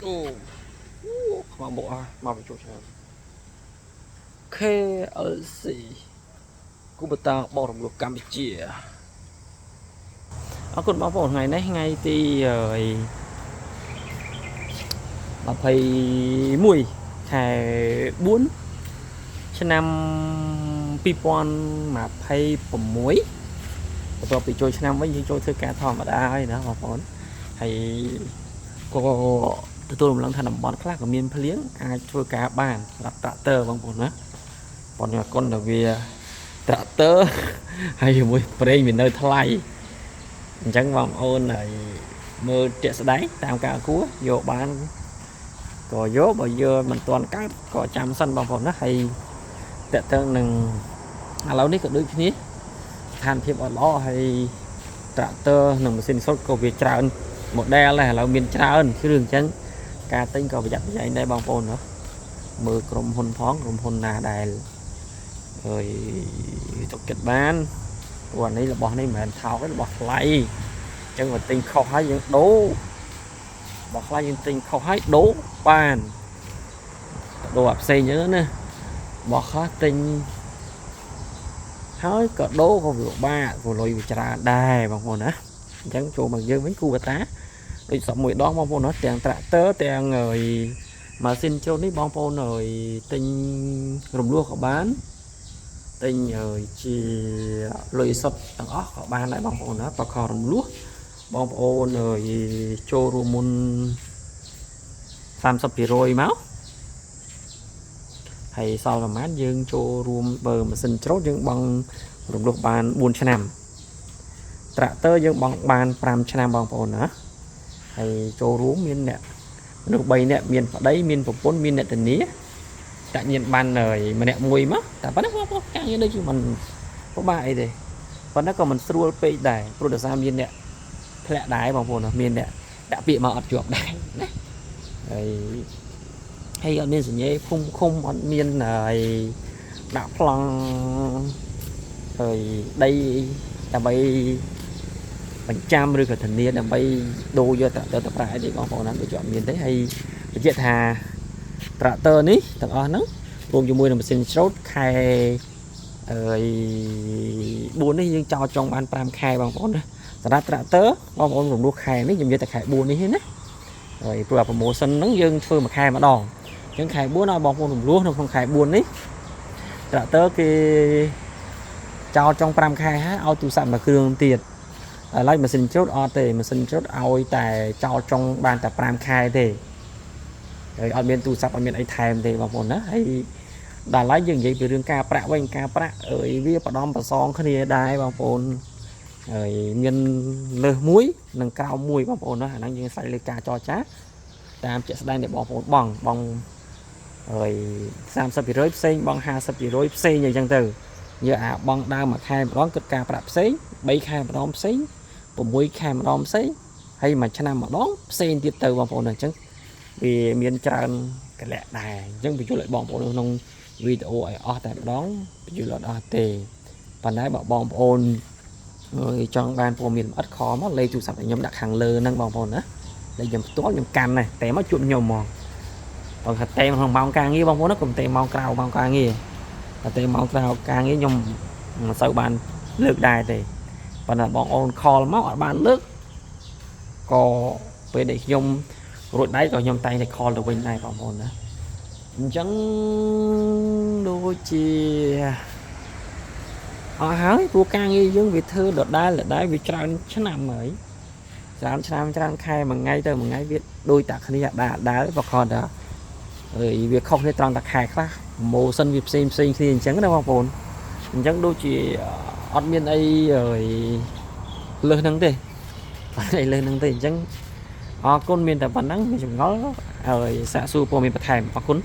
អូខ្មៅមុខអស់មកបញ្ចូលឆ្នាំ KLC គូបតាបោករំលោះកម្ពុជាអរគុណបងប្អូនថ្ងៃនេះថ្ងៃទី21ខែ4ឆ្នាំ2026បន្ទាប់ពីចូលឆ្នាំវិញយើងចូលធ្វើការធម្មតាហើយណាបងប្អូនហើយក៏ទទួលរំលងថាតំបន់ខ្លះក៏មានភ្លៀងអាចធ្វើការបានសម្រាប់ត្រាក់ទ័របងប្អូនណាប៉ុន្តែគុណតែវាត្រាក់ទ័រហើយជាមួយប្រេងវានៅថ្លៃអញ្ចឹងបងប្អូនហើយមើលជាក់ស្ដែងតាមការគួរយកបានក៏យកបើយកមិនទាន់កើតក៏ចាំសិនបងប្អូនណាហើយតកតឹងនឹងឥឡូវនេះក៏ដូចគ្នាស្ថានភាពអត់ល្អហើយត្រាក់ទ័រនិងម៉ាស៊ីនសុទ្ធក៏វាច្រើន model ដែរឥឡូវមានច្រើនគ្រឿងអញ្ចឹងការទិញក៏ប្រយ័ត្នប្រយែងដែរបងប្អូនណាមើលក្រុមហ៊ុនផងក្រុមហ៊ុនណាដែលហើយទុកចិត្តបានព្រោះអានេះរបស់នេះមិនមែនថោកទេរបស់ថ្លៃអញ្ចឹងបើទិញខុសហើយយើងដូរបោះខ្លះយើងទិញខុសហើយដូរបានដូរអាផ្សេងអញ្ចឹងណាបោះខ្លះទិញហើយក៏ដូរក៏វាបាក់ក៏លុយវាច្រើនដែរបងប្អូនណាអញ្ចឹងចូលមកយើងវិញគូបតាដូចសពមួយដងបងប្អូនណាទាំងត្រាក់ទ័រទាំងអីម៉ាស៊ីនច្រូតនេះបងប្អូនអើយទិញរំលោះក៏បានទិញអើយជាលុយសុទ្ធទាំងអស់ក៏បានដែរបងប្អូនណាបខរំលោះបងប្អូនអើយចូលរួមមុន30%មកហើយសល់ប្រហែលយើងចូលរួមបើម៉ាស៊ីនច្រូតយើងបង់រំលោះបាន4ឆ្នាំត្រាក់ទ័រយើងបង់បាន5ឆ្នាំបងប្អូនណាហើយចូលរួមមានអ្នកមនុស្ស3នាក់មានប្តីមានប្រពន្ធមានអ្នកធានាតាក់ញៀនបានហើយម្នាក់មួយមកតែប៉ុណ្ណឹងបងប្អូនការងារដូចជាមិនពិបាកអីទេប៉ុន្តែក៏មិនស្រួលពេកដែរព្រោះដោយសារមានអ្នកធ្លាក់ដែរបងប្អូនណាមានអ្នកដាក់ពាក្យមកអត់ជាប់ដែរណាហើយហើយអត់មានសញ្ញាភូមិឃុំអត់មានហើយដាក់ប្លង់ហើយដីដើម្បីបញ្ចាំឬក៏ធានាដើម្បីដូរយកត្រាក់ទ័រទៅប្រើអីទេបងប្អូនណាដូចជាអត់មានទេហើយបញ្ជាក់ថាត្រាក់ទ័រនេះទាំងអស់ហ្នឹងរួមជាមួយនឹងម៉ាស៊ីនច្រូតខែអើយ4នេះយើងចោលចុងបាន5ខែបងប្អូនណាសម្រាប់ត្រាក់ទ័របងប្អូនរំលោះខែនេះខ្ញុំនិយាយតែខែ4នេះទេណាហើយព្រោះអា promotion ហ្នឹងយើងធ្វើមួយខែម្ដងអញ្ចឹងខែ4ឲ្យបងប្អូនរំលោះនៅក្នុងខែ4នេះត្រាក់ទ័រគេចោលចុង5ខែហើយឲ្យទូរស័ព្ទមួយគ្រឿងទៀតឥឡូវម៉ាស៊ីនច្រូតអត់ទេម៉ាស៊ីនច្រូតឲ្យតែចោលចុងបានតែ5ខែទេហើយអត់មានទូរស័ព្ទអត់មានអីថែមទេបងប្អូនណាហើយដល់ឡើយយើងនិយាយពីរឿងការប្រាក់វិញការប្រាក់អើយវាបដំប្រសងគ្នាដែរបងប្អូនហើយមានលើសមួយនិងក្រោមមួយបងប្អូនណាអាហ្នឹងយើងស្រេចលើការចរចាតាមជាក់ស្ដែងដែលបងប្អូនបងបងហើយ30%ផ្សេងបង50%ផ្សេងអញ្ចឹងទៅយើងអាបងដើមមួយខែម្ដងគិតការប្រាក់ផ្សេង3ខែម្ដងផ្សេង6ខែម្ដងផ្សេងហើយមួយឆ្នាំម្ដងផ្សេងទៀតទៅបងប្អូនអញ្ចឹងវាមានច្រើនកលៈដែរអញ្ចឹងបញ្យល់ឲ្យបងប្អូនក្នុងវីដេអូឲ្យអស់តែម្ដងបញ្យល់អត់អស់ទេប៉ុន្តែបើបងប្អូនអើយចង់បានព័ត៌មានលម្អិត call មកលេខទូរស័ព្ទឲ្យខ្ញុំដាក់ខាងលើហ្នឹងបងប្អូនណាលេខខ្ញុំផ្ទាល់ខ្ញុំកាន់ដែរតែមកជួបខ្ញុំហ្មងបើថាតែក្នុងម៉ោងការងារបងប្អូនណាកុំតែម៉ោងក្រៅម៉ោងការងារតែតែម៉ោងក្រៅការងារខ្ញុំមិនសូវបានលើកដែរទេប៉ុន្តែបងអូន call មកអត់បានលើកក៏ពេលដែលខ្ញុំរួចដៃក៏ខ្ញុំតែងតែ call ទៅវិញដែរបងប្អូនណាអញ្ចឹងដូចជាអស់ហើយព្រោះការងារយើងវាធ្វើដដែលដដែលវាច្រើនឆ្នាំហើយច្រើនឆ្នាំច្រើនខែមួយថ្ងៃទៅមួយថ្ងៃវាដូចតែគ្នាដែរដែរបើគ្រាន់តែអើយវាខុសគ្នាត្រង់តែខែខ្លះ promotion វាផ្សេងផ្សេងគ្នាអញ្ចឹងណាបងប្អូនអញ្ចឹងដូចជាអត់មានអីអើយលើសហ្នឹងទេអត់អីលើសហ្នឹងទេអញ្ចឹងអរគុណមានតែប៉ុណ្ណឹងមានចម្ងល់ហើយសាកសួរព័ត៌មានបន្ថែមអរគុណ។